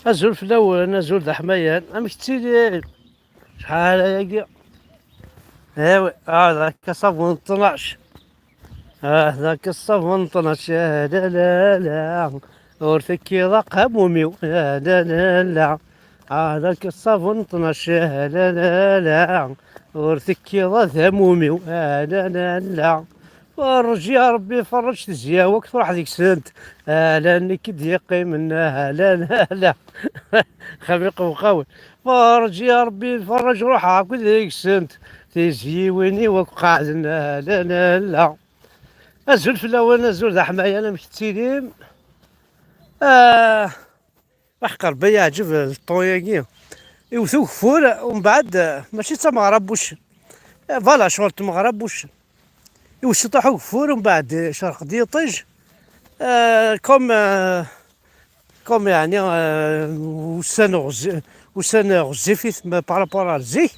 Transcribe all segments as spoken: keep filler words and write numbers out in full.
Azul fell-awen, azul d aḥmayan, amek tettili? Acḥal ayagi? Ewi, ah, dak ṣṣabun tnac. Ah, dak ṣṣabun tnac, ah, la, la, la. Ur tekkiḍ aqamum-iw, ah, la, la, la. Ah, dak ṣṣabun tnac, ah, la, la, la. Ur tekkiḍ ad amum-iw, ah, la, la, la. Ferrej ya Rebbi, ferrej tezyaw akk truḥ deg-sent. Ala nekk i d-yeqqimen, ala, ala. Xabiq uqawen. Ferrej ya Rebbi, ferrej ruḥeɣ akk deg-sent. Tizyiwin-iw akk qeɛden, ala, ala. Azul fell-awen, azul d aḥmayan, amek tettilim? Ah, Aḥeqq Rebbi yeɛǧeb lṭon-agi. Iwet ugeffur, umbeɛd, eh, mačči d tameɣra n wuccen. Eh, voilà, ccɣel n tmeɣra n wuccen. Iwet ciṭuḥ ugeffur, umbeɛd, eh, icreq-d yiṭij. Eh, comme, eh, comme, yeɛni, eh, ussan ɣezzi-, ussan ɣezzifit, ma par rapport ar zik.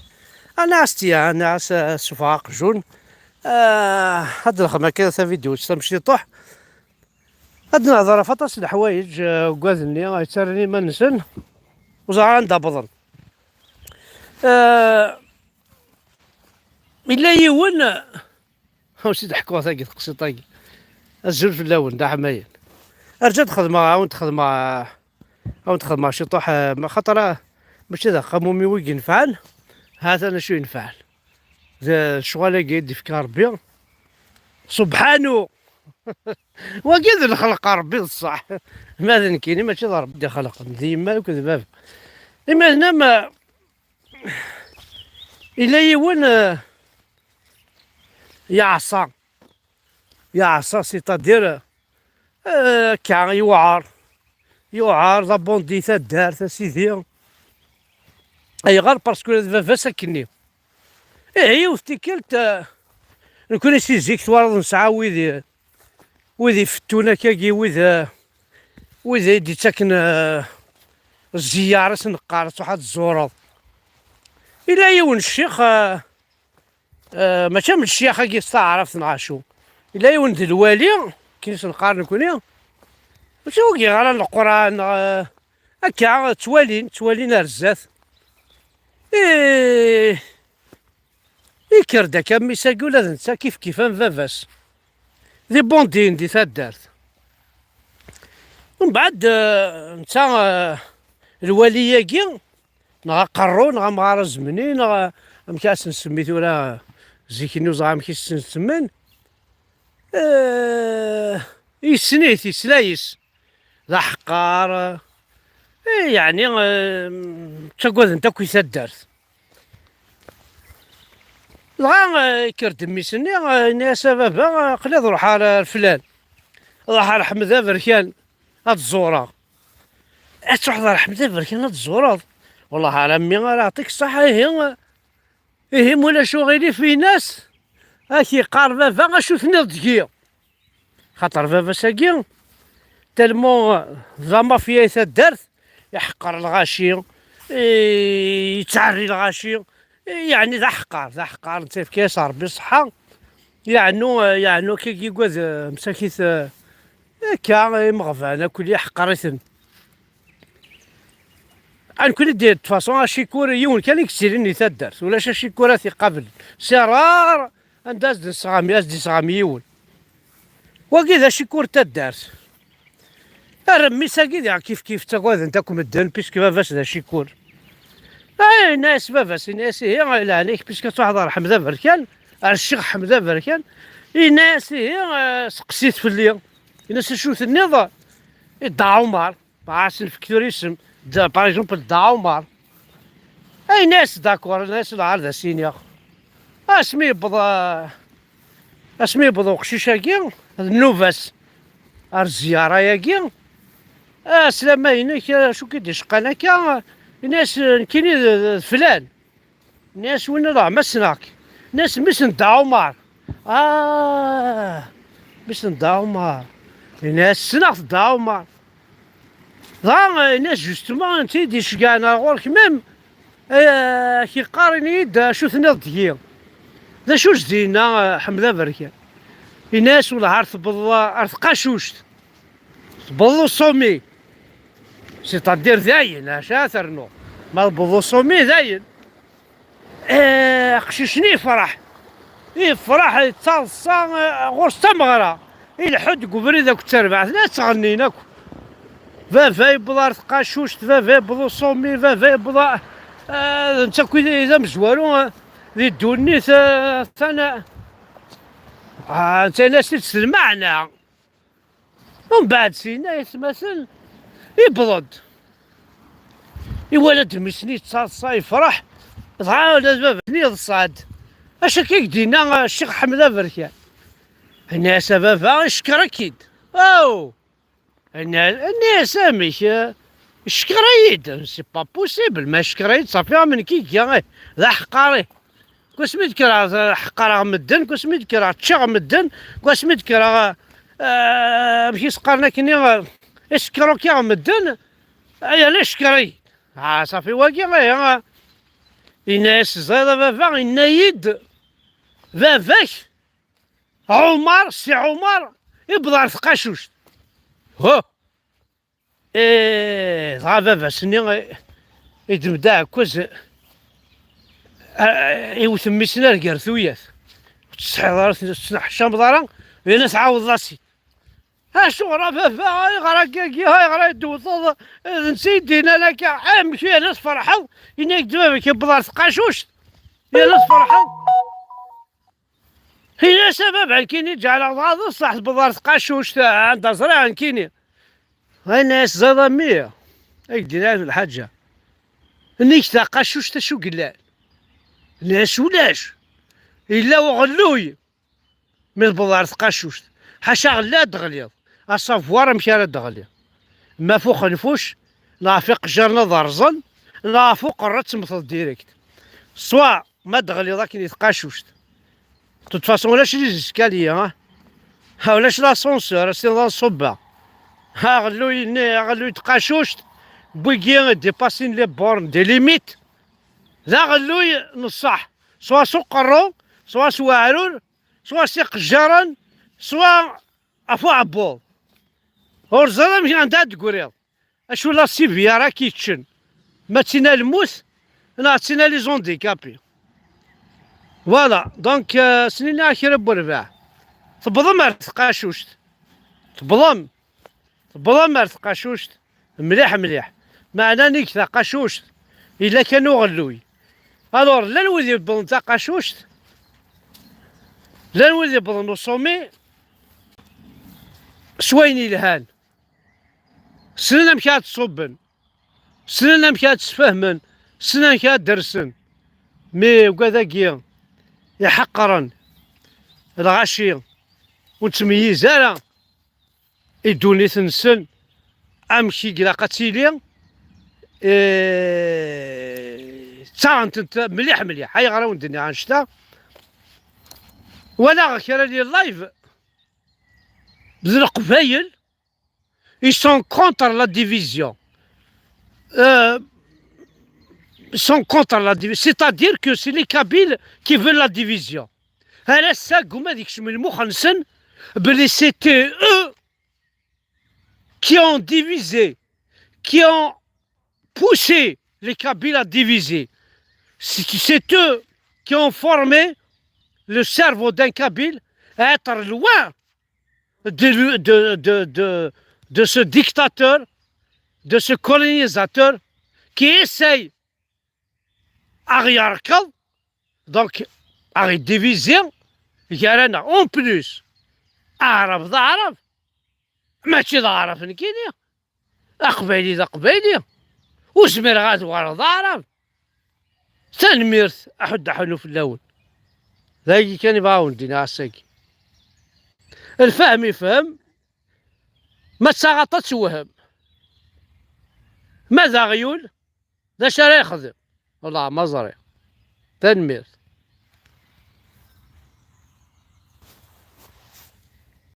Anɛas tiya, anɛas, eh, ssufeɣ aqjun. Eh, ad d-nexdem akka tavidyut tamciṭuḥ. Ad nehḍer ɣef aṭas n leḥwayeǧ, eh, deg wad-nni yettarran iman-nsen, ur ẓriɣ anda wwḍen. Eh, yella yiwen, eh, ur s-id-ḥkuɣ tagi, teqsiṭ-agi. Azul fell-awen, d aḥmayan. Arǧa ad xedmeɣ, ad wen-d-xedmeɣ, ad wen-d-xedmeɣ ciṭuḥ, eh, ma xaṭer, eh, mačči d aqamum-iw i inefɛen, ha-t-an acu inefɛen. D ccɣel-agi i d-ifka Rebbi. Subḥanu! Wagi d lxelq n Rebbi d ṣṣeḥ. Ma d nekkini, mačči d Rebbi i d-ixelqen, d yemma akked baba. Imahna ma yella yiwen, eh, yeɛṣa. Yeɛṣa, c'est-à-dire, eh, akka, yewɛer. Yewɛer, d abundi taddart, a sidi. Ayɣer? Parce que d baba-s akkenni. Ihi, yiwet tikkelt, eh, nekkni si zik twalaḍ nesɛa wid i, wid ifettun akkagi, wid, eh, wid i d-ittaken, eh, zziyar, as neqqar, ad truḥ ad tzureḍ. Yella yiwen ccix, eh, eh, mačči am ccix-agi s taɛrabt neɣ acu. Yella yiwen d lwali, akken i s-neqqar nekkni. Mačči wigi ara n Leqran, neɣ, eh, akka, ttwalin, ttwalin ar zdat. Ih, ikker-d akka mmi-s-agi, ula d netta kif kif am baba-s. D ibundiyen di taddart. Mbeɛd, eh, netta, eh, lwali-agi, neɣ aqerru, neɣ amɣar azemni, neɣ, eh, amek ara s-nsemmi tura, zik-nni ur ẓriɣ amek i s-nsemman. Eh, yessen-it, yesla yes. D aḥeqqar. Eh, yeɛni, eh, ttagaden-t akk i taddart. Dɣa, eh, yekker-d mmi-s-nni, eh, yenna-yas: "A baba, eh, aql-i ad ruḥeɣ ar, ar flan. Ad ruḥeɣ ar Ḥmed Aberkan ad t-ẓureɣ." "Ad truḥeḍ ar Ḥmed Aberkan ad t-tẓureḍ? Wellah ar a mmi ara aɛṭik ṣṣeḥḥa, ihi, ihi ma ulac uɣilif, in-as, ad k-yeqqar baba acu tenniḍ deg-i." Xaṭer baba-s-agi, tellement d amafya i taddart, iḥeqqer lɣaci, i-, yettɛerri lɣaci, yeɛni d aḥeqqar, d aḥeqqar, netta yefka-yas Rebbi ṣṣeḥḥa, yeɛnu, yeɛnu akka yegad, eh, msakit, eh, akka, imeɣban, akk iḥeqqer-iten. Nekkni d, de toute façon, acikur yiwen kan i yettilin di taddart, ulac acikur ad t-iqablen. C'est rare anda as-d-nesɣami, as-d-isɣam yiwen. Wagi d acikur n taddart. Ar mmi-s-agi diɣ kif kif ttagaden-t akk medden, puisque baba-s d acikur. Ah, yenna-yas baba-s, yenna-yas: "Ihi, leɛna-k, puisque ad truḥeḍ ar Ḥmed Aberkan, ar Ccix Ḥmed Aberkan, yenna-yas, ihi, eh, seqsi-t fell-i." Yenna-yas: "Acu tenniḍ i Dda Ɛumar?" Dɣa ad s-nefk tura isem, d, par exemple, Dda Ɛumar. Ay, yenna-yas: "D'accord", yenna-yas: "Lɛar d as-iniɣ." Asmi yewweḍ, ah, asmi yewweḍ uqcic-agi, d nnuba-s ar zzyara-agi, ah, slama-inek, acu k-id-iceqqan akka? Yenna-yas: "Nekkini d, d, d flan." Nni-as: "Winna d ma ssneɣ-k." Nni-as: "Mmi-s n Dda Ɛumar." "Ah, mmi-s n Dda Ɛumar." Yenna-as: "Ssneɣ-t Dda Ɛumar." Dɣa, eh, yenna-as: "Justement, netta i d-iceggɛen ar ɣur-k, même, eh, ak-yeqqar, ini-yi-d acu tenniḍ deg-i. D acu s-d-yenna, eh, Ḥmed Aberkan?" Yenna-as: "Wellah, ar tewweḍ, ar tqacuct, tewweḍ au sommet." C'est-à-dire dayen, acu ara ternuḍ? Ma tewweḍ usumi dayen. Eh, aqcic-nni yefreḥ. Yefreḥ, yettaḍsa, eh, ɣur-s tameɣra. Ileḥḥu-d deg ubrid akked terbaɛt, la ttɣennin akk. Baba yewweḍ ɣer tqacuct, baba yewweḍ usumi, baba yewweḍ a-, eh, d netta akk i d, i d amezwaru, eh, di ddunit, eh, atan, eh, ah, netta yenna-as-t-id s lmeɛna. Umbeɛd, syenna, aytmaten, yewweḍ-d. Iwala-d mmi-s-nni yettaḍsa, yefreḥ. Dɣa ula d baba-s-nni yeḍsa-d. Acu akka i k-d-yenna, a Ccix Ḥmed Aberkan? Yenna-as: "A baba, icekkeṛ-ik-id." Aw! Yenna-, yenna-as: "Amek, eh, icekkeṛ-iyi-d?" "C'est pas possible, ma icekkeṛ-iyi-d, ṣafi, am nekk i iga, eh, d aḥeqqar, eh." Deg wasmi d-kkreɣ, eh, ḥeqqreɣ medden, deg wasmi d-kkreɣ ččiɣ medden, deg wasmi d-kkreɣ, eh, amek i s-qqaren akkenni, eh, isekrukiɣ medden, ay ala icekkeṛ-iyi-d. Ah, ṣafi wagi, eh, eh. Yenna-as: "Ẓriḍ a baba," yenna-yi-d, "baba-k Ɛumar, Si Ɛumar, iwweḍ ɣer tqacuct." Huh! Eh, dɣa baba-s-nni, eh, iddem-d aɛekkaz, eh, eh, iwet mmi-s-nni ar gar tuyat. Ur tessetḥiḍ ara, ur tettneḥcameḍ ara, yerna tɛawdeḍ-as-id. "Acuɣer a baba, ayɣer akkagi, ayɣer ay d-tewteḍ, eh, d netta i d-yennan akka, amek yerna tferḥeḍ, yenna-k-d baba-k yewweḍ ɣer tqacuct, yerna tferḥeḍ?" Ini-as a baba, nekkini ǧeɛleɣ dɣa d ṣṣeḥ tewweḍ ɣer tqacuct, anda ẓriɣ nekkini. Ini-as: "Ẓriḍ a mmi, ak-d-iniɣ lḥaǧa. Nnig taqacuct acu yellan?" Ini-as: "Ulac. Yella uɣelluy mi tewweḍ ɣer tqacuct. Ḥaca ɣella ad d-teɣliḍ. À savoir amek ara d-teɣliḍ. Ma f uxenfuc, neɣ ɣef iqejjaren ad rẓen, neɣ ɣef uqerru ad temmteḍ direct. Soit ma d-teɣliḍ akken i tqacuct. De toute façon, ulac les escaliers, hein. Ha, ulac l'ascenseur, ad s-tiniḍ ad nṣubbeɣ. Ha, aɣelluy-nni, aɣelluy n tqacuct, wigi dépassent les bornes, des limites. D aɣelluy n ṣṣeḥ, soit s uqerru, soit s weɛrur, soit s iqejjaren, soit ɣef uɛebbuḍ. Ur ẓriɣ amek anda ad d-tegriḍ. Acu la civière ara k-yeččen? Ma d tin a lmut, neɣ d tin a les handicapés. Voilà, donc, euh, snin-a kra n werbaɛ. Tewwḍem ar tqacuct. Tewwḍem. Tewwḍem ar tqacuct. Mliḥ, mliḥ. Meɛna nnig taqacuct, yella kan uɣelluy. Alors, llan wid yewwḍen taqacuct, llan wid yewwḍen usumi s wayen yelhan. Ssnen amek ad ṣubben, ssnen amek ad sfehmen, ssnen amek ad dersen. Mi ugad-agi iḥeqqren, lɣaci, ur nettmeyyiz ara i ddunit-nsen amek i ilaq ad tili, eh, ttaɣen-tent mliḥ mliḥ. Ayɣer a wen-d-nniɣ annect-a? Walaɣ kra n live d Leqbayel, ils sont contre la division. Euh, ils sont contre la division. C'est-à-dire que c'est les Kabyles qui veulent la division. Ar ass-a, gguma ad ikcem lmux-nsen belli c'était eux qui ont divisé, qui ont poussé les Kabyles à diviser. C'est, c'est eux qui ont formé le cerveau d'un Kabyle à être loin de, de, de, de, de ce dictateur, de ce colonisateur qui essaye à ɣ-yerkeḍ, donc à ɣ-diviser gar-aneɣ. En plus, Aɛrab d Aɛrab, mačči d Aɛrab nekkini. Aqbayli d Aqbayli. Ur zmireɣ ad uɣaleɣ d Aɛrab. Tanemmirt, aḥuddu aḥunnu fell-awen. D ayagi kan i bɣiɣ ad wen-d-iniɣ ass-agi. Lfahem ifhem, ma d taɣaṭ ad tewhem. Ma d aɣyul, d acu ara yexdem? Wellah ma ẓriɣ. Tanemmirt.